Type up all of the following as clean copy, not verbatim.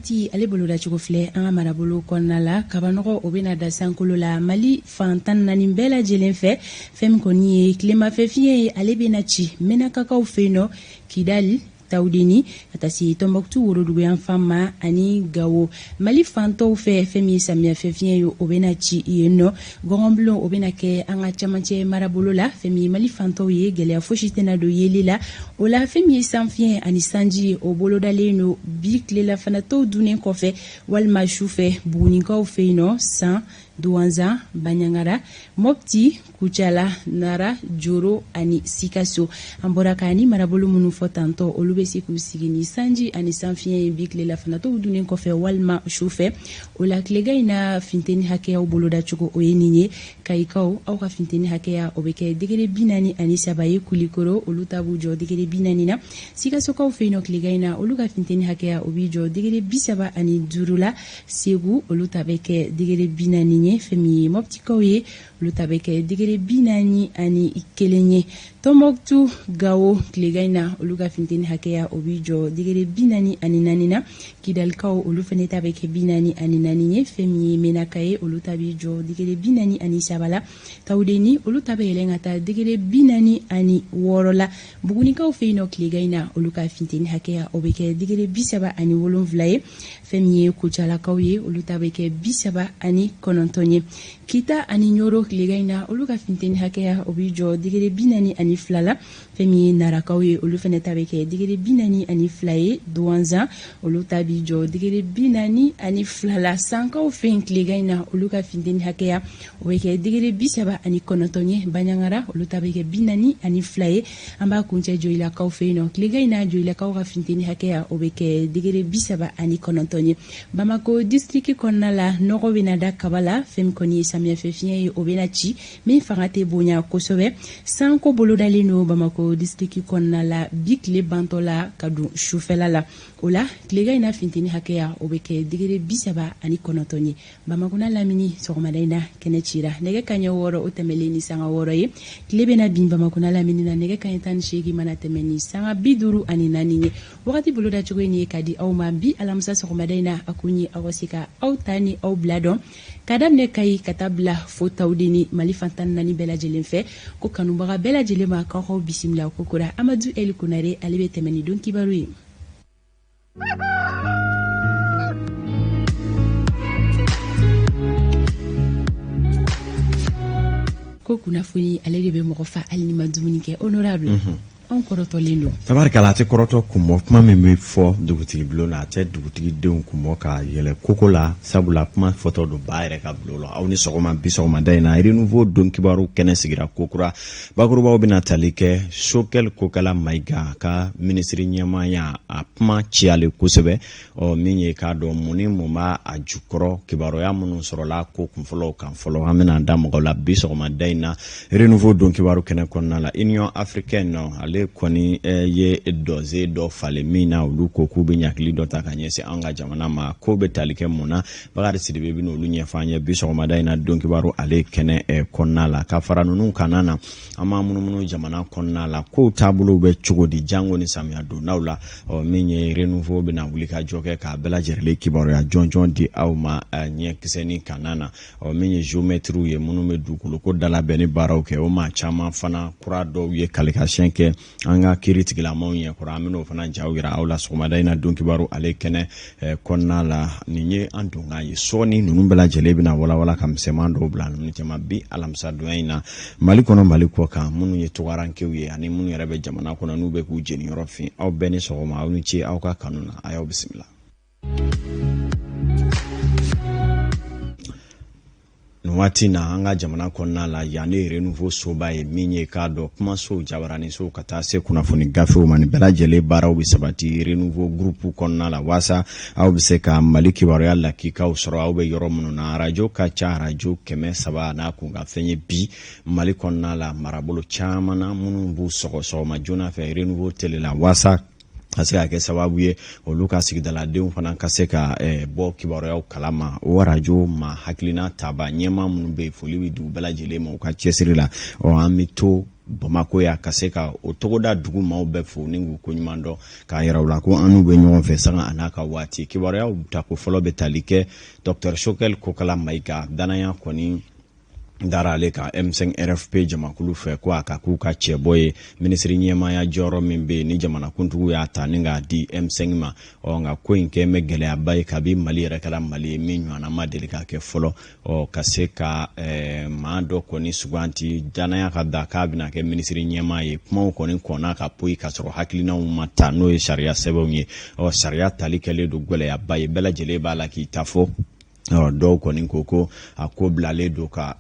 Wagati ale bolodacogo filɛ an ka marabolo kɔnɔna la. Kabanɔgɔ, o bɛna da sankolo la Mali fan 14 bɛɛ lajɛlen fɛ. Fɛn min kɔni ye tilemafɛ fiɲɛ ye, ale bɛna ci Mɛnakakaw fɛ yen nɔ, Kidali, Tawudeni, ka taa se Tɔnbɔkutu woroduguyanfan ma ani Gawo. Mali fan tɔw fɛ, fɛn min ye samiyɛfɛ fiɲɛ ye, o bɛna ci yen nɔ. Gɔngɔnbulon, o bɛna kɛ an ka camancɛ marabolo la. Fɛn min ye Mali fan tɔw ye, gɛlɛya fosi tɛna don yeli la. O la, fɛn min ye sanfiɲɛ ani sanji, o bolodalen don bi tilelafana tɔw dunnen kɔfɛ walima su fɛ Bugunikaw fɛ yen nɔ, San, Duwanzan, Baɲangara, Mɔpti, Kucala, Nara, Joro ani Sikaso. An bɔra ka ni marabolo minnu fɔ tantɔ, olu bɛ se k'u sigi ni sanji ani sanfiɲɛ ye bi tilelafana tɔw dunnen kɔfɛ walima su fɛ. O la, tilegan in na funteni hakɛyaw bolodacogo, o ye nin ye. Kayikaw, aw ka funteni hakɛya, o bɛ kɛ degere 43 ye. Kulikoro, olu ta b'u jɔ degere 40 na. Sikasokaw fɛ yen nɔ, tilegan in na, olu ka funteni hakɛya, o b'i jɔ degere 35 la. Segu, olu ta bɛ kɛ degere 40 ye. Fɛn min ye Mɔptikaw ye, olu ta bɛ kɛ degere 41 ye. Tɔnbɔkutu, Gawo, tilegan in na, olu ka funteni hakɛya, o b'i jɔ degere 44 na. Kidalikaw, olu fana ta bɛ kɛ 44 ye. Fɛn min ye Menaka ye, olu ta b'i jɔ degere 43 la. Tawudeni, olu ta bɛ yɛlɛn ka taa degere 46 la. Bugunikaw fɛ yen nɔ, tilegan in na, olu ka funteni hakɛya, o bɛ kɛ degere 37 ye. Fɛn min ye Kucalakaw ye, olu ta bɛ kɛ 39 ye. Kita ani Ɲoro, tilegan in na, olu ka funteni hakɛya, o b'i jɔ degere 42 la. Fɛn min ye Narakaw ye, olu fana ta bɛ kɛ degere 42 ye. Duwanzan, olu ta b'i jɔ degere 42 la. Sankaw fɛ yen, tilegan in na, olu ka funteni hakɛya, o bɛ kɛ degere 39 ye. Baɲangara, olu ta bɛ kɛ 42 ye. An b'a kuncɛ Joyilakaw fɛ yen nɔ. Tilegan in na, Joyilakaw ka funteni hakɛya, o bɛ kɛ degere 39 ye. Bamako distriki kɔnɔna la, nɔgɔ bɛna da kaba la. Fɛn min kɔni ye samiyɛfɛ fiɲɛ ye, o bɛna ci min fanga tɛ bonya kosɛbɛ. Sanko bolodalen don Bamako distriki kɔnɔna la bi tile bantɔ la ka don sufɛla la. O la, tilegan in na funteni hakɛya, o bɛ kɛ degere 39 ye. Bamakɔ n'a lamini, sɔgɔmada in na kɛnɛ cira nɛgɛ kaɲɛ 6, o tɛmɛlen ni sanga 6 ye. Tile bɛna bin Bamakɔ n'a lamini na nɛgɛ kaɲɛ 18 mana tɛmɛ ni sanga 54 ye. Wagati bolodacogo in ye ka di aw ma bi alamisa sɔgɔmada in na. A kun ye aw ka se ka aw ta ni aw bila dɔn, ka daminɛ Kayi ka taa bila fo Tawudeni, Mali fan 14 bɛɛ lajɛlen fɛ. Ko kanubaga bɛɛ lajɛlen ma, k'aw k'aw bisimila kokura. Amadu Eli Konare, ale bɛ tɛmɛ ni don kibaru ye. Ko kunnafoni, ale de bɛ mɔgɔ fa hali ni ma dumuni kɛ. Honorable, anw kɔrɔtɔlen don. Tabarikala, a tɛ kɔrɔtɔ kun bɔ. Kuma min bɛ fɔ dugutigi bulon na, a tɛ dugutigi denw kun bɔ ka yɛlɛ koko la, sabula kuma fɔtɔ don ba yɛrɛ ka bulon la. Aw ni sɔgɔma. Bi sɔgɔmada in na, Renouveau don kibaru kɛnɛ sigira kokura. Bakurubaw bɛna tali kɛ Choguel Kokala Mayiga ka minisiri ɲɛmaaya, a kuma ciyalen kosɛbɛ. Ɔ min ye k'a dɔn mun ni mun b'a a jukɔrɔ, kibaruya minnu sɔrɔla ko kunfɔlɔw kan fɔlɔ, an bɛna da mɔgɔw la bi sɔgɔmada in na Renouveau don kibaru kɛnɛ kɔnɔna la. Union africaine, ale kɔni ye dɔze dɔ falen min na, olu ko k'u bɛ ɲakili dɔ ta ka ɲɛsin an ka jamana ma. Ko bɛ tali kɛ mun na? Bakari Sidibe bɛ n'olu ɲɛfɔ an ye bi sɔgɔmada in na don kibaru ale kɛnɛ kɔnɔna la. Ka fara ninnu kan na, an b'an munumunu jamana kɔnɔna la, kow taabolow bɛ cogo di, jango ni samiya dondaw la. Ɔ min ye Renouveau bɛna wuli ka jɔ kɛ k'a bɛɛ lajɛlen kibaruya jɔnjɔn di aw ma ɲɛkisɛ ni kanna na. Ɔ min ye géomètrew ye, minnu bɛ dugukoloko dalabɛnni baaraw kɛ, o maa caman fana kura dɔw ye kalikasiyɛn kɛ an ka kiiri tigilamaw ɲɛkɔrɔ. An bɛn'o fana jaw yira aw la sɔgɔmada in na don kibaru ale kɛnɛ kɔnɔna la. Nin ye an donkan ye. Sɔɔni ninnu bɛɛ lajɛlen bɛna walawala ka misɛnman dɔw bila ninnu cɛma bi alamisa donya in na. Mali kɔnɔ, Mali kɔ kan, minnu ye tungarankew ye ani minnu yɛrɛ bɛ jamana kɔnɔ n'u bɛ k'u jeniyɔrɔ fin, aw bɛɛ ni sɔgɔma. Aw ni ce aw ka kanu na. A y'aw bisimila. Nin waati na, an ka jamana kɔnɔna la yan ne Renouveau soba ye min ye k'a dɔn kumasow, jabaranisow, ka taa se kunnafoni gafew ma, nin bɛɛ lajɛlen baaraw bɛ sabati Renouveau groupe kɔnɔna la, waasa aw bɛ se ka Mali kibaruya lakikaw sɔrɔ aw bɛ yɔrɔ minnu na. Arajo ka ca, arajo 300 n'a kunkan fɛn ye bi Mali kɔnɔna la, marabolo caman na, minnu b'u sɔgɔ sɔgɔma joona fɛ Renouveau tele la, waasa ka se ka kɛ sababu ye olu ka sigidaladenw fana ka se ka bɔ kibaruyaw kalama. O arajo ma hakilina taba ɲɛmaa minnu bɛ yen, foli bɛ d'u bɛɛ lajɛlen ma u ka cɛsiri la. Ɔ an bɛ to Bamakɔ yan ka se ka o togoda dugu maaw bɛɛ fo ni k'u koɲuman dɔn, k'a yira u la ko an n'u bɛ ɲɔgɔn fɛ sanga a n'a ka waati. Kibaruyaw tako fɔlɔ bɛ tali kɛ Dr Choguel Kokala Mayiga, danaya kɔni dara ale kan M5 RFP jamakulu fɛ ko a ka k'u ka cɛbɔ ye minisiri ɲɛmaaya jɔyɔrɔ min bɛ yen ni jamanakuntigiw y'a ta ni k'a di M5 ma. Ɔ nka ko in kɛ bɛ gɛlɛyaba ye kabi Mali yɛrɛ kɛra Mali ye, min ɲɔgɔnna ma deli ka kɛ fɔlɔ. Ɔ ka se ka maa dɔ kɔni suganti, danaya ka da k'a bɛna kɛ minisiri ɲɛmaa ye, kumaw kɔni kɔnna ka poyi k'a sɔrɔ hakilinaw ma ta, n'o ye sariya sɛbɛnw ye. Ɔ sariya tali kɛlen don gɛlɛyaba ye, bɛɛ lajɛlen b'a la k'i ta fɔ. Dɔw kɔni ko ko a ko bilalen don ka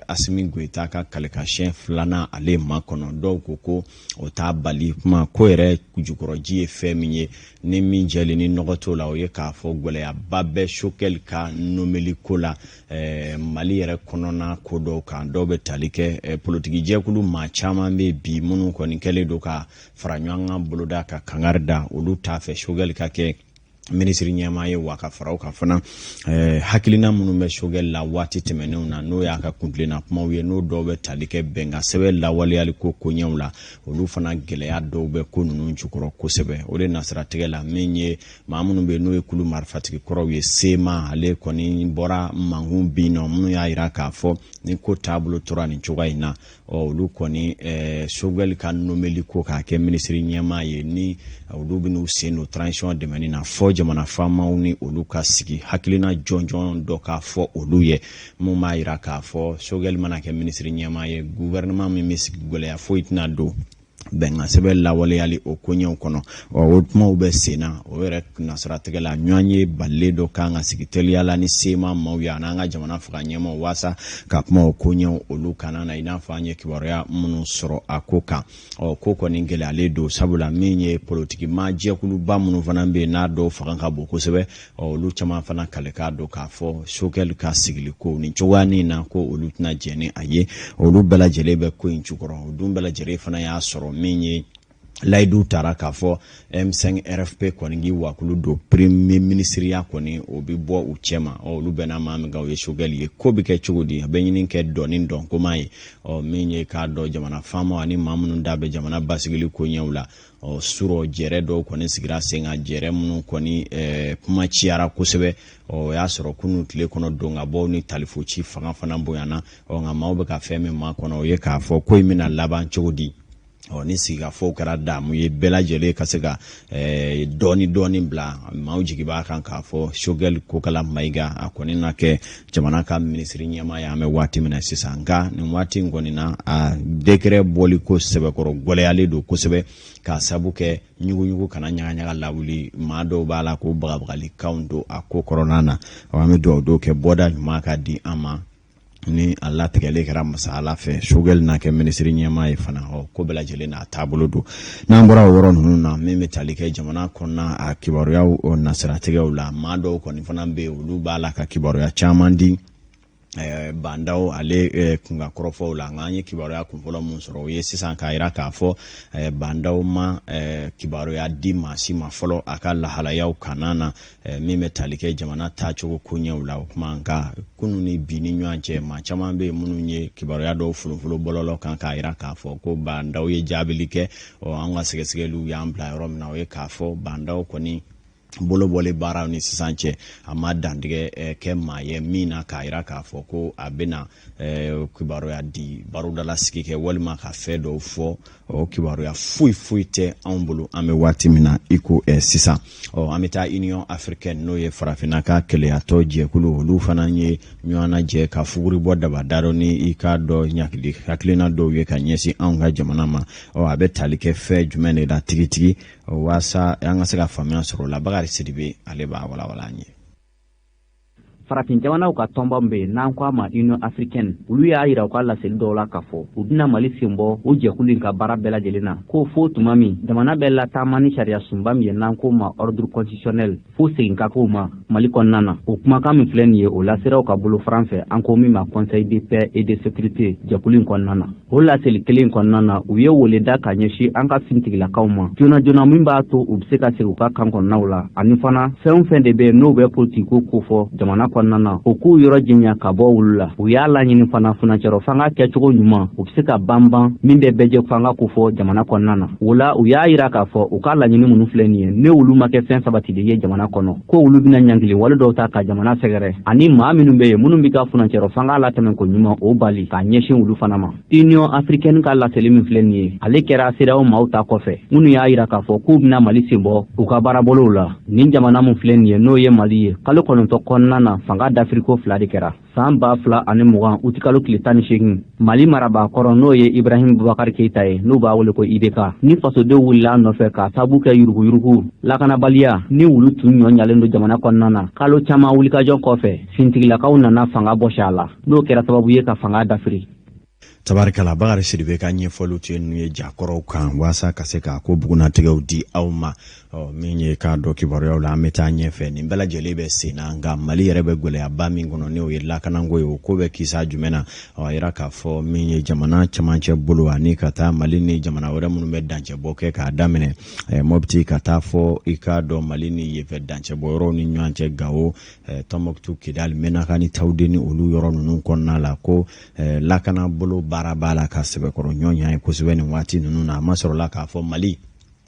Asimi Goyita ka kalikan filanan ale makɔnɔ. Dɔw ko ko o t'a bali. Kuma ko yɛrɛ jukɔrɔji ye fɛn min ye, ni min jɛlen ni nɔgɔ t'o la, o ye k'a fɔ gɛlɛyaba bɛ Choguel ka nomeli ko la Mali yɛrɛ kɔnɔna ko dɔw kan. Dɔw bɛ tali kɛ politiki jɛkulu maa caman bɛ bi minnu kɔni kɛlen don ka fara ɲɔgɔn kan boloda ka kangari da, olu t'a fɛ Choguel ka kɛ minisiri ɲɛmaa ye. Wa ka fara o kan fana, hakilina minnu bɛ Choguel la waati tɛmɛnenw na, n'o y'a ka kuntilenna kumaw ye, n'o dɔw bɛ tali kɛ bɛnkan sɛbɛn lawaleyali ko koɲɛw la, olu fana gɛlɛya dɔw bɛ ko ninnu jukɔrɔ kosɛbɛ. O de nasiratigɛ la, min ye maa minnu bɛ yen n'o ye kulu marifatigi kɔrɔw ye, CMA, ale kɔni bɔra mankun bin nɔ, minnu y'a jira k'a fɔ ni ko taabolo tora nin cogoya in na, ɔ olu kɔni Choguel ka nomeli ko k'a kɛ minisiri ɲɛmaa ye, ni olu bɛn'u sen don transition dɛmɛni na, fɔ jamana faamaw ni olu ka sigi hakilina jɔnjɔn dɔ k'a fɔ olu ye, mun b'a jira k'a fɔ Choguel mana kɛ minisiri ɲɛmaa ye, gouvernement min bɛ sigi, gɛlɛya foyi tɛna don bɛnkan sɛbɛn lawaleyali o koɲɛw kɔnɔ. Ɔ o kumaw bɛ sen na. O yɛrɛ nasiratigɛ la, ɲɔgɔn ye balilen dɔ kan ka sigi teliya la ni CMA maaw ye an'an ka jamana fanga ɲɛmaaw, waasa ka kuma o koɲɛw olu kana na, i n'a fɔ an ye kibaruya minnu sɔrɔ a ko kan. Ɔ ko kɔni gɛlɛyalen don, sabula min ye politiki maa jɛkuluba minnu fana bɛ yen, n'a dɔw fanga ka bon kosɛbɛ, ɔ olu caman fana kalekan don k'a fɔ Choguel ka sigili ko nin cogoya nin na, ko olu tɛna jɛn ni a ye. Olu bɛɛ lajɛlen bɛ ko in jukɔrɔ. O dun bɛɛ lajɛlen fana y'a sɔrɔ min ye layidu tara k'a fɔ M5 RFP kɔni k'i wakulu don premier ministeriya kɔni, o bɛ bɔ u cɛma. Ɔ olu bɛnna maa min kan, o ye Choguel ye. Ko bɛ kɛ cogo di? A bɛ ɲini kɛ dɔɔni dɔnkoma ye. Ɔ min ye k'a dɔn jamana faamaw ani maa minnu da bɛ jamana basigili koɲɛw la, ɔ surɔ jɛrɛ dɔw kɔni sigira sen kan, jɛrɛ minnu kɔni kuma ciyara kosɛbɛ. Ɔ o y'a sɔrɔ kunun tile kɔnɔ donkabɔw ni talifoci fanga fana bonyana. Ɔ nka maaw bɛ ka fɛn min makɔnɔ, o ye k'a fɔ ko in bɛna laban cogo di. Ɔ ni sigikafɔw kɛra damu ye, bɛɛ lajɛlen ka se ka dɔɔni dɔɔni bila, maaw jigi b'a kan k'a fɔ Choguel Kokala Mayiga, a kɔni na kɛ jamana ka minisiri ɲɛmaa ye an bɛ waati min na sisan. Nka nin waati in kɔni na, a décret bɔli ko sɛbɛkɔrɔ gɛlɛyalen don kosɛbɛ, k'a sabu kɛ ɲuguɲugu kana ɲagaɲaga lawuli. Maa dɔw b'a la k'o bagabagalikanw don a ko kɔnɔna na. An bɛ dugawu dɔw kɛ bɔda ɲuman ka di an ma, ni a latigɛlen kɛra masa Ala fɛ, Choguel na kɛ minisiri ɲɛmaa ye fana. Ɔ ko bɛɛ lajɛlen n'a taabolo don. N'an bɔra o yɔrɔ ninnu na, min bɛ tali kɛ jamana kɔnɔna a kibaruyaw nasiratigɛw la, maa dɔw kɔni fana bɛ yen, olu b'a la ka kibaruya caman di Bah N'Daw ale kunkan kɔrɔfɔw la. Nka an ye kibaruya kunfɔlɔ mun sɔrɔ, o ye sisan k'a jira k'a fɔ Bah N'Daw ma kibaruya di maa si ma fɔlɔ a ka lahalayaw kanna na, min bɛ tali kɛ jamana taacogo koɲɛw la. O kuma nka kunun ni bi ni ɲɔgɔn cɛ, maa caman bɛ yen minnu ye kibaruya dɔw folonfolo bɔlɔlɔ kan k'a jira k'a fɔ ko Bah N'Daw ye jaabili kɛ. Ɔ an ka sɛgɛsɛgɛliw y'an bila yɔrɔ min na, o ye k'a fɔ Bah N'Daw kɔni bolo bɔlen baaraw ni sisan cɛ, a ma dantigɛ kɛ maa ye min na k'a jira k'a fɔ ko a bɛna kibaruya di, barodala sigi kɛ walima ka fɛn dɔw fɔ. O kibaruya foyi foyi tɛ anw bolo an bɛ waati min na i ko sisan. Ɔ an bɛ taa Union africaine, n'o ye farafinna ka kelenyatɔ jɛkulu, olu fana ye ɲɔgɔn lajɛ ka fuguri bɔ daba dadɔ ni i k'a dɔn ɲakili hakilina dɔw ye ka ɲɛsin anw ka jamana ma. Ɔ a bɛ tali kɛ fɛn jumɛn de la tigitigi, waasa an ka se ka faamuya sɔrɔ o la? Bakari Sidibe, ale b'a walawala an ye. Farafin jamanaw ka tɔnba min bɛ yen n'an ko a ma Union africaine, olu y'a yira u ka laseli dɔw la k'a fɔ u bɛna Mali sen bɔ o jɛkulu in ka baara bɛɛ lajɛlen na, ko fo tuma min jamana bɛ lataama ni sariya sunba min ye n'an k'o ma ordre constitutionnel, fo segin ka k'o ma Mali kɔnɔna na. O kumakan min filɛ nin ye, o lasera u ka bolofaran fɛ an ko min ma Conseil de paix et de sécurité jɛkulu in kɔnɔna na. O laseli kelen kɔnɔna na, u ye wele da ka ɲɛsin an ka finitigilakaw ma joona joona, min b'a to u bɛ se ka segin u ka kan kɔnɔnaw la, ani fana fɛn o fɛn de bɛ yen n'o bɛ politikiko kofɔ jamana kɔnɔ. kɔnɔna na, u k'u yɔrɔ janya ka bɔ olu la. U y'a laɲini fana, furancɛrɔ fanga kɛcogo ɲuman, u bɛ se ka banban min bɛ bɛɛjɛ fanga kofɔ jamana kɔnɔna na. O la, u y'a yira k'a fɔ u ka laɲini minnu filɛ nin ye, ne olu ma kɛ fɛn sabatilen ye jamana kɔnɔ, ko olu bɛna ɲangili wale dɔw ta ka jamana sɛgɛrɛ, ani maa minnu bɛ yen minnu bɛ ka furancɛrɔ fanga latɛmɛ ko ɲuman, o bali k'a ɲɛsin olu fana ma. Union africaine ka laseli min filɛ nin ye, ale kɛra CEDEAO maaw ta kɔfɛ minnu y'a yira k'a fɔ k'u bɛna Mali sen bɔ u ka baarabolow la. Nin jamana min filɛ nin ye, n'o ye Mali ye, kalo 9 kɔnɔna na, fanga dafiriko fila de kɛra. San 2020 utikalo tile 18, Mali marabaa kɔrɔ, n'o ye Ibrahim Bubakari Keyita ye, n'u b'a wele ko IBK, ni fasodenw wulila a nɔfɛ k'a sabu kɛ yuruguyurugu, lakanabaliya ni wulu tun ɲɔ ɲalen don jamana kɔnɔna na. Kalo caman wulikajɔ kɔfɛ, finitigilakaw nana fanga bɔsi a la, n'o kɛra sababu ye ka fanga dafiri. Tabarikala, Bakari Sidibe ka ɲɛfɔliw tun ye ninnu ye jakɔrɔw kan waasa ka se k'a ko bugunatigɛw di aw ma. Ɔ, min ye k'a dɔn kibaruyaw la, an bɛ taa ɲɛfɛ. Nin bɛɛ lajɛlen bɛ sen na, nka Mali yɛrɛ bɛ gɛlɛyaba min kɔnɔ, n'o ye lakanako ye, o ko bɛ kisa jumɛn na? Ɔ, a yira k'a fɔ min ye jamana camancɛ bolo ani ka taa Mali ni jamana wɛrɛ minnu bɛ dancɛbɔ kɛ, k'a daminɛ Mɔpti ka taa fɔ i k'a dɔn Mali ni yenfɛ dancɛbɔ yɔrɔw ni ɲɔgɔn cɛ, Gawo, Tɔnbɔkutu, Kidali, Menaka ni Tawudeni, olu yɔrɔ ninnu kɔnɔna la, ko lakana bolo baara b'a la ka sɛbɛkɔrɔ ɲɔ ɲa ye kosɛbɛ nin waati ninnu na. A ma sɔrɔla k'a fɔ Mali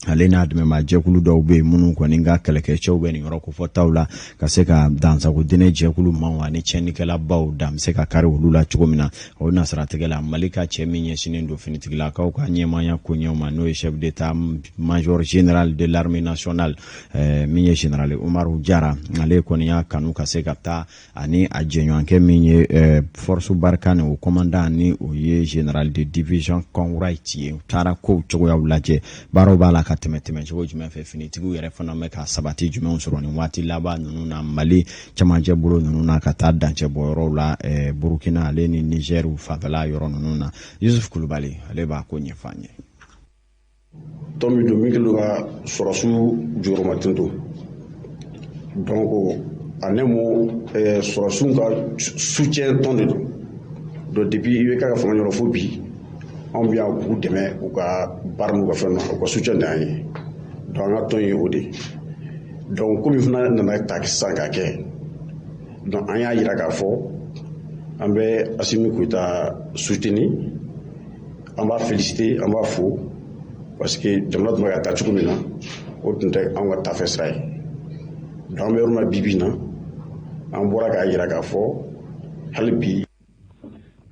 ale n'a dɛmɛma jɛkulu dɔw bɛ yen minnu kɔni ka kɛlɛkɛcɛw bɛ nin yɔrɔ kofɔtaw la, ka se ka dansago diinɛ jɛkulu maaw ani tiɲɛnikɛlabaw dan bɛ se ka kari olu la cogo min na. O nasiratigɛ la, Mali ka cɛ min ɲɛsinnen don finitigilakaw ka ɲɛmaaya koɲɛw ma, n'o ye chef d'état major général de l'armée nationale, min ye général Umaru Jara, ale kɔni y'a kanu ka se ka taa ani a jɛɲɔgɔnkɛ min ye force Barkhane, o commandant, ni o ye général de division Conwright ye. U taara kow cogoyaw lajɛ, baaraw b'a la ka tɛmɛ tɛmɛ cogo jumɛn fɛ, finitigiw yɛrɛ fana bɛ ka sabati jumɛnw sɔrɔ nin waati laban ninnu na Mali camancɛ bolo ninnu na, ka taa dancɛ bɔ yɔrɔw la, Burukina ale ni Niger fanfɛla yɔrɔ ninnu na. Yusuf Kulubali, ale b'a ko ɲɛfɔ an ye. Tɔn min don min kɛlen don ka sɔrɔsiw jukɔrɔmatin don, donc en un mot, sɔrɔsiw ka soutien tɔn de don. Donc depuis IBK ka fanga ɲɔrɔ fo bi, anw bɛ yan k'u dɛmɛ u ka baara n'u ka fɛn na, u ka soutien de y'an ye. Donc an ka tɔn ye o de ye. Donc komi fana nana ta sisan k'a kɛ, donc an y'a yira k'a fɔ an bɛ Asimi Goyita soutenir, an b'a féliciter, an b'a fo, parce que jamana tun bɛ ka taa cogo min na, o tun tɛ anw ka taafɛ sira ye. Donc an bɛ yɔrɔ min na bi bi in na, an bɔra k'a yira k'a fɔ hali bi.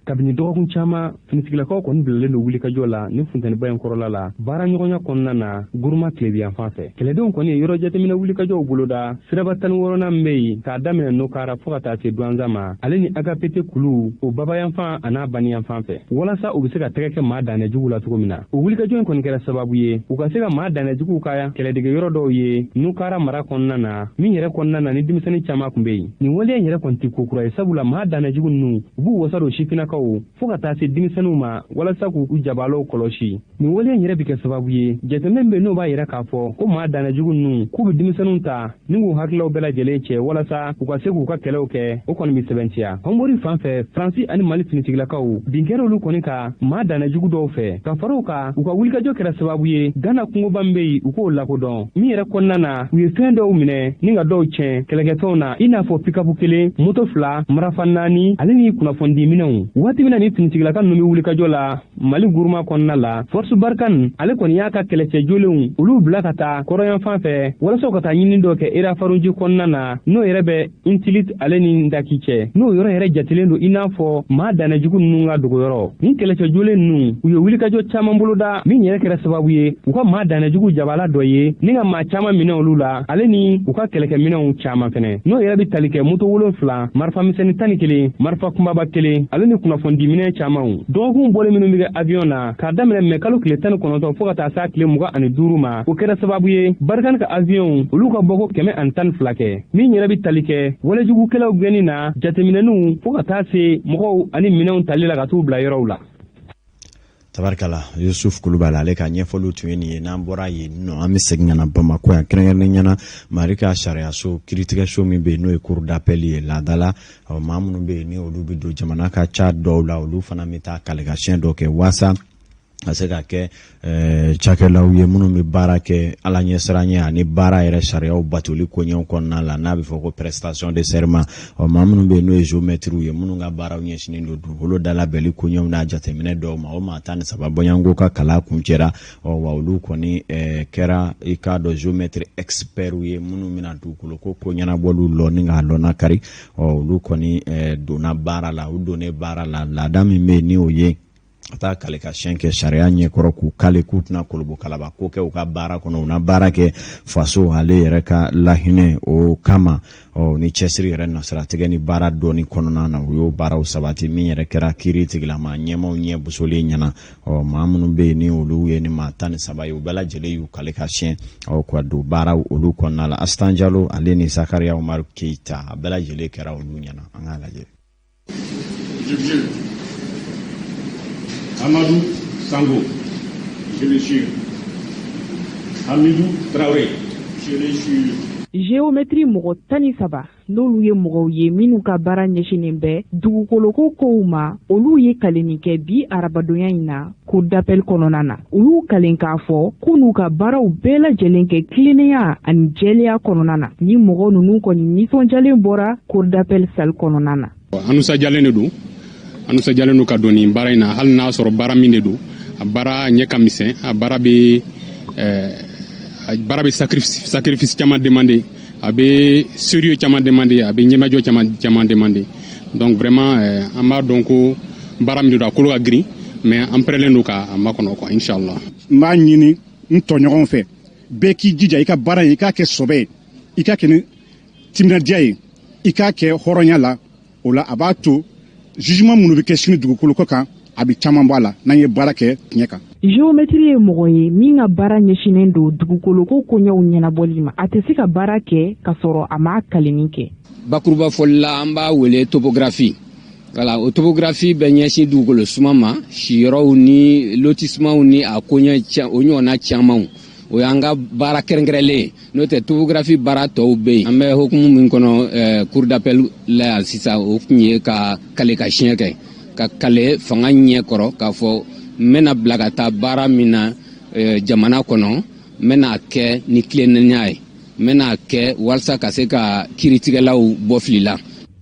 Kabini dɔgɔkun caman, finitigilakaw kɔni bilalen don wulikajɔ la ni funteniba in kɔrɔla la, baara ɲɔgɔnya kɔnɔna na Guruma tilebiyanfan fɛ. Kɛlɛdenw kɔni ye yɔrɔ jateminɛ wulikajɔw boloda siraba 16nan min bɛ yen, k'a daminɛ Nokara fɔɔ ka taa se Duwanza ma, ale ni Agapete kulu o babayanfan an'a baniyanfan fɛ, walasa u bɛ se ka tɛgɛ kɛ maa danɛ juguw la cogo min na. O wulikajɔ in kɔni kɛra sababu ye u ka se ka maa danɛ juguw ka kɛlɛdege yɔrɔ dɔw ye Nukara mara kɔnɔna na, min yɛrɛ kɔnɔna na ni denmisɛnnin caman tun bɛ yen. Nin waleya in yɛrɛ kɔni tɛ ko kura ye, sabula maa danɛ jugu ninnu, u b'u wasa don sifinnakaw fɔɔ ka taa se denmisɛnninw ma walasa k'u jabalaw kɔlɔsi. Nin waleya in yɛrɛ bɛ kɛ sababu ye, jateminɛ min bɛ n'o b'a yira k'a fɔ ko maa danɛ jugu ninnu k'u bɛ denmisɛnninw ta ni k'u hakililaw bɛɛ lajɛlen cɛ walasa u ka se k'u ka kɛlɛw kɛ, o kɔni bɛ sɛbɛntiya. Hɔnbori fan fɛ, Faransi ani Mali finitigilakaw bin kɛra olu kɔni ka maa danɛ jugu dɔw fɛ. Ka fara o kan, u ka wulikajɔ kɛra sababu ye Gana kungoba min bɛ yen, u k'o lakodɔn, min yɛrɛ kɔnɔna na u ye fɛn dɔw minɛ ni ka dɔw tiɲɛ kɛlɛkɛfɛnw na, i n'a fɔ pikapu kelen, moto fila, marafa naani, ale ni kunnafonidi minɛnw. Waati min na ni finitigilaka ninnu bɛ wulikajɔ la Mali Guruma kɔnɔna la, Force Barkhane ale kɔni y'a ka kɛlɛcɛ jolenw olu bila ka taa kɔrɔyanfan fɛ walasa u ka taa ɲinini dɔ kɛ Irafarunji kɔnɔna na, n'o yɛrɛ bɛ Intilit ale ni Ndaki cɛ, n'o yɔrɔ yɛrɛ jatelen don i n'a fɔ maa danɛ jugu ninnu ka dogoyɔrɔ. Nin kɛlɛcɛ jolen ninnu, u ye wulikajɔ caman boloda, min yɛrɛ kɛra sababu ye u ka maa danɛ jugu jabala dɔ ye ni ka maa caman minɛ olu la, ale ni u ka kɛlɛkɛminɛnw caman fɛnɛ, n'o yɛrɛ bɛ tali kɛ moto wolonfila, marifa misɛnnin 11, marifa kunbaba kelen, ale ni kunnafonidiminɛn camanw. Dɔgɔkun bɔlen minnu bɛ kɛ avion na k'a daminɛ mɛ kalo tile 19 fɔɔ ka taa s'a tile 25 ma, o kɛra sababu ye Barkhane ka avionw olu ka bɔko 112 kɛ, min yɛrɛ bɛ tali kɛ walejugukɛlaw gɛnni na, jateminɛniw, fɔɔ ka taa se mɔgɔw ani minɛnw tali la ka t'u bila yɔrɔw la. Tabarikala, Yusuf Kulubali, ale ka ɲɛfɔliw tun ye nin ye. N'an bɔra yen nɔ, an bɛ segin ka na Bamakɔ yan, kɛrɛnkɛrɛnnenya na Mali ka sariyaso kiiritigɛso min bɛ yen, n'o ye cour d'appel ye. Laada la, maa minnu bɛ yen ni olu bɛ don jamana ka ca dɔw la, olu fana bɛ taa kalikan dɔ kɛ waasa Ka se ka kɛ cakɛlaw ye minnu bɛ baara kɛ Ala ɲɛsiranɲɛ ani baara yɛrɛ sariyaw batoli koɲɛw kɔnɔna la, n'a bɛ fɔ ko prestation de serment. Ɔ, maa minnu bɛ yen, n'o ye géomètres ye, minnu ka baaraw ɲɛsinnen don dugukolo dalabɛnli koɲɛw n'a jateminɛ dɔw ma, o maa 13 bɔɲɔgɔnko ka kalan kuncɛra. Ɔ, wa olu kɔni kɛra, i k'a dɔn, géomètre experts ye, minnu bɛna dugukolo ko ko ɲɛnabɔliw lɔ ni k'a lɔn kari. Ɔ, olu kɔni donna baara la. U donnen baara la, laada min bɛ yen, ni o ye ka taa kale ka siɲɛ kɛ sariya ɲɛkɔrɔ, k'u kale k'u tɛna kolobo kalaba ko kɛ u ka baara kɔnɔ, u na baara kɛ faso ale yɛrɛ ka lahinɛ o kama. Ɔ, ni cɛsiri yɛrɛ nasiratigɛ ni baara dɔɔni kɔnɔna na, u y'o baaraw sabati, min yɛrɛ kɛra kiiri tigilama ɲɛmaw ɲɛ bosolen ɲɛna. Ɔ, maa minnu bɛ yen, ni olu ye ni maa 13 ye, u bɛɛ lajɛlen y'u kale ka siɲɛ, ɔ, ka don baaraw olu kɔnɔna la. Asitan Jalo ale ni Zakariya Umaru Keyita, a bɛɛ lajɛlen kɛra olu ɲɛna. An k'a lajɛ. Je Amadou Sango, je le jure. Hamidou Traoré, je le jure. Géomètre mɔgɔ 13, n'olu ye mɔgɔw ye minnu ka baara ɲɛsinnen bɛ dugukoloko kow ma, olu ye kalenni kɛ bi arabadonya in na cour d'appel kɔnɔna na. U y'u kalen k'a fɔ k'u n'u ka baaraw bɛɛ lajɛlen kɛ tilennenya ani jɛlenya kɔnɔna na. Ni mɔgɔ ninnu kɔni nisɔndiyalen bɔra cour d'appel salle kɔnɔna na. An nisɔndiyalen de don, an nisɔndiyalen don ka don nin baara in na, hali n'a sɔrɔ baara min de don, a baara ɲɛ ka misɛn, a baara bɛ sacrifice caman demander, a bɛ sérieux caman demander, a bɛ ɲɛmajɔ caman caman demander. Donc vraiment, an b'a dɔn ko baara min de don, a kolo ka girin, mais an pɛrɛlen don k'a makɔnɔ quoi, inchallah. N b'a ɲini n tɔɲɔgɔnw fɛ, bɛɛ k'i jija i ka baara in, i k'a kɛ sɔbɛ ye, i k'a kɛ ni timinadiya ye, i k'a kɛ hɔrɔnya la. O la, a b'a to jugement minnu bɛ kɛ sini dugukolo ko kan, a bɛ caman bɔ a la n'an ye baara kɛ tiɲɛ kan. Géomètre ye mɔgɔ ye min ka baara ɲɛsinnen don dugukoloko koɲɛw ɲɛnabɔli ma. A tɛ se ka baara kɛ k'a sɔrɔ a m'a kalenni kɛ. Bakuruba fɔli la, an b'a wele topographie. Wala, o topographie bɛ ɲɛsin dugukolo suma ma, siyɔrɔw ni lotissementw ni a koɲɛ o ɲɔgɔnna camanw. O y'an ka baara kɛrɛnkɛrɛnlen ye, n'o tɛ topographie baara tɔw bɛ yen. An bɛ hukumu min kɔnɔ cour d'appel la yan sisan, o tun ye ka kale ka siɲɛ kɛ, ka kale fanga ɲɛ kɔrɔ k'a fɔ n bɛna bila ka taa baara min na jamana kɔnɔ, n bɛna kɛ ni tilennenya ye, n bɛna kɛ walasa ka se ka kiiritigɛlaw bɔ fili la.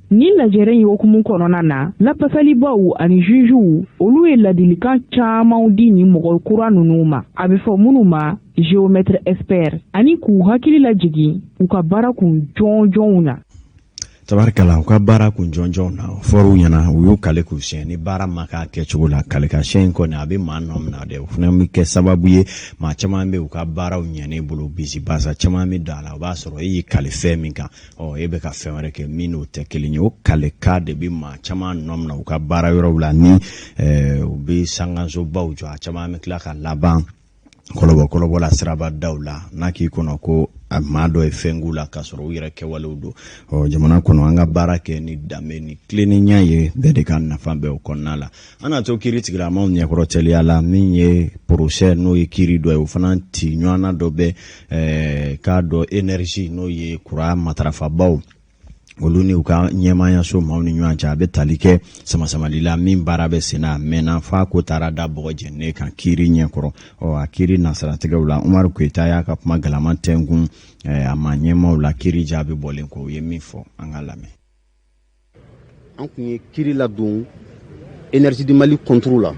Ni lajɛrɛ in hukumu kɔnɔna na, lapasalibaw ani jugew, olu ye ladilikan camanw di nin mɔgɔ kura ninnu ma, a bɛ fɔ minnu ma géomètre expert, ani k'u hakili lajigin u ka baara kun jɔnjɔnw na. Tabarikala, u ka baara kun jɔnjɔnw na, o fɔr'u ɲɛna. U y'u kale k'u siɲɛ. Ni baara ma k'a kɛcogo la, kale ka siɲɛ in kɔni, a bɛ maa nɔ minɛ dɛ. O fana bɛ kɛ sababu ye, maa caman bɛ u ka baaraw ɲɛnen bolo, bisibasa caman bɛ don a la. O b'a sɔrɔ e y'i kale fɛn min kan, ɔ, e bɛ ka fɛn wɛrɛ kɛ min n'o tɛ kelen ye. O kalekan de bɛ maa caman nɔ minɛ u ka baara yɔrɔw la, ni u bɛ sankansobaw jɔ, a caman bɛ tila ka laban kɔlɔbɔ kɔlɔbɔ la siraba daw la, n'a k'i kɔnɔ ko a maa dɔ ye fɛn k'u la, k'a sɔrɔ u yɛrɛ kɛwalew don. Ɔ, jamana kɔnɔ, an ka baara kɛ ni danbe ni tilennenya ye, bɛɛ de ka nafa bɛ o kɔnɔna la. An n'a to kiiri tigilamaw ɲɛkɔrɔ teliya la, min ye procès, n'o ye kiiri dɔ ye, o fana ti ɲɔgɔnna dɔ bɛ k'a dɔn énergie, n'o ye kuran matarafabaw, olu ni u ka ɲɛmayaso maaw ni ɲɔgɔn cɛ, a bɛ tali kɛ samasamali la min baara bɛ sen na, a mɛnna f'a ko taara da bɔgɔ jɛnnen kan kiiri ɲɛkɔrɔ. Ɔ, a kiiri nasiratigɛw la, Umaru Koyita y'a ka kuma galama tɛnkun a ma ɲɛmaw la kiiri jaabi bɔlen kɔ. U ye min fɔ, an ka lamɛn. An tun ye kiiri ladon Énergie du Mali contre la,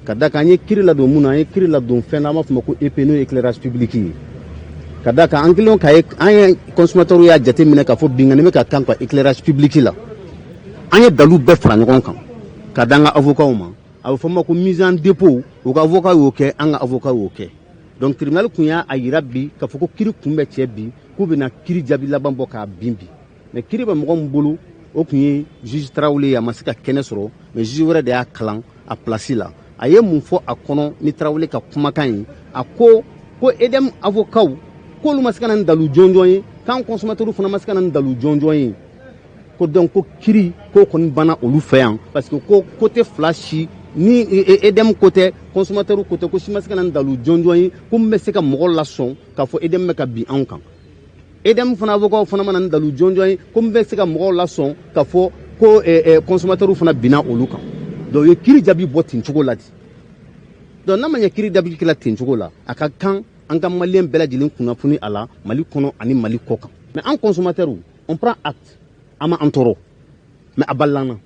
ka da kan an ye kiiri ladon mun na? An ye kiiri ladon fɛn na, an b'a fɔ ma ko EP, n'o ye éclairage public ye. Ka da kan an kɛlen k'a ye, an ye consommateur y'a jate minɛ k'a fɔ binkanni bɛ ka kan ka éclairage public la. An ye dalu bɛɛ fara ɲɔgɔn kan ka da an ka avocat ma. A bɛ fɔ ma ko mise en dépôt. U ka avocat y'o kɛ, an ka avocat y'o kɛ. Donc tribunal kun y'a yira bi k'a fɔ ko kiiri kun bɛ cɛ bi, k'u bɛna kiiri jaabi laban bɔ k'a bin bi. Mais kiiri bɛ mɔgɔ min bolo, o tun ye juge Tarawele ye, a ma se ka kɛnɛ sɔrɔ, mais juge wɛrɛ de y'a kalan a place la. A ye mun fɔ a kɔnɔ ni Tarawele ka kumakan ye? A ko ko EDM avocat k'olu ma se ka na ni dalu jɔnjɔn ye, k'an consommateur fana ma se ka na ni dalu jɔnjɔn ye, ko donc ko kiiri k'o kɔni banna olu fɛ yan, parce que ko côté fila si ni EDM ko tɛ, consommateur ko tɛ, ko si ma se ka na ni dalu jɔnjɔn ye ko min bɛ se ka mɔgɔ lasɔn k'a fɔ EDM bɛ ka bin anw kan. EDM fana avocat fana ma na ni dalu jɔnjɔn ye ko min bɛ se ka mɔgɔw lasɔn k'a fɔ ko consommateur fana binna olu kan. Donc u ye kiiri jaabi bɔ ten cogo la ten. Donc n'a ma ɲɛ kiri dabili kɛla ten cogo la, a ka kan an ka Maliyɛn bɛɛ lajɛlen kunnafoni a la, Mali kɔnɔ ani Mali kɔ kan. Mais an consommateurs, on prend acte. An ma an tɔɔrɔ, mais a balila an na.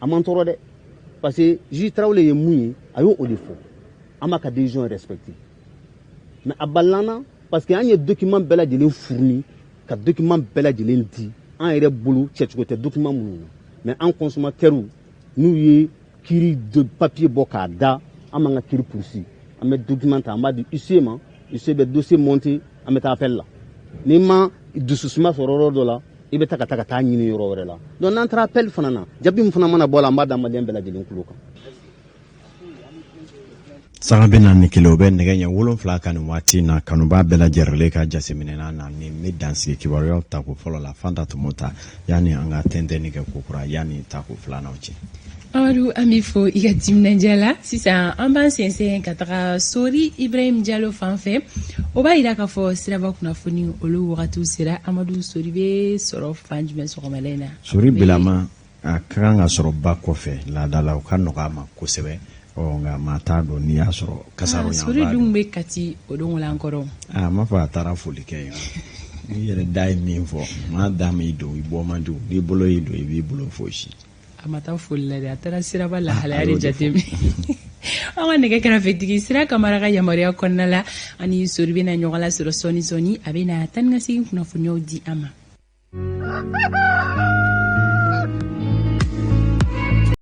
A m'an tɔɔrɔ dɛ, parce que juge Tarawele ye mun ye, a y'o de fɔ, an b'a ka décision respecter. Mais a balila an na parce que an ye document bɛɛ lajɛlen fourni, ka document bɛɛ lajɛlen di an yɛrɛ bolo, cɛcogo tɛ document minnu na. Mais an consommateurs, n'u ye kiri de papier bɔ k'a da, an b'an ka kiri poursuit. An bɛ document ta, an b'a di huissier ma, huissier bɛ dossier monter, an bɛ taa appel la. N'i ma dususuma sɔrɔ yɔrɔ dɔ la, i bɛ taa ka taa ɲini yɔrɔ wɛrɛ la. Donc n'an taara appel fana na, jaabi min fana mana bɔ a la, an b'a da Maliyɛn bɛɛ lajɛlen tulo kan. Sanga 41, o bɛ nɛgɛ ɲɛ 7 kan nin waati na. Kanuba bɛɛ lajɛrɛlen ka jateminɛ na, nin bɛ dansigi kibaruyaw tako fɔlɔ la. Fanta Tumu ta yanni an ka tɛntɛnni kɛ kokura yanni tako filanan cɛ. Amadu, an b'i fo i ka timinandiya la. Sisan an b'an sɛnsɛn ka taga Sori Ibrahim Jalo fan fɛ. O b'a yira k'a fɔ siraba kunnafoni olu wagatiw sera. Amadu, Sori bɛ sɔrɔ fan jumɛn sɔgɔmada in na? Sori bilama a ka kan ka sɔrɔ ba kɔfɛ laada la, o ka nɔgɔ a ma kosɛbɛ. Ɔ nka maa t'a dɔn n'i y'a sɔrɔ kasaro. Sori dun bɛ Kati o don an kɔrɔ. A m'a fɔ a taara foli kɛ yen. N'i yɛrɛ da ye min fɔ, maa da m'i don, i bɔ man di. N'i bolo y'i don, i b'i bolo fosi. A ma taa foli la dɛ, a taara siraba lahalaya de jateminɛ. An ka nɛgɛ kɛrɛfɛtigi Sira Kamara ka yamaruya kɔnɔna la, ani Sori bɛna ɲɔgɔn lasɔrɔ sɔɔni sɔɔni. A bɛna taa ni ka segin kunnafoniyaw di an ma.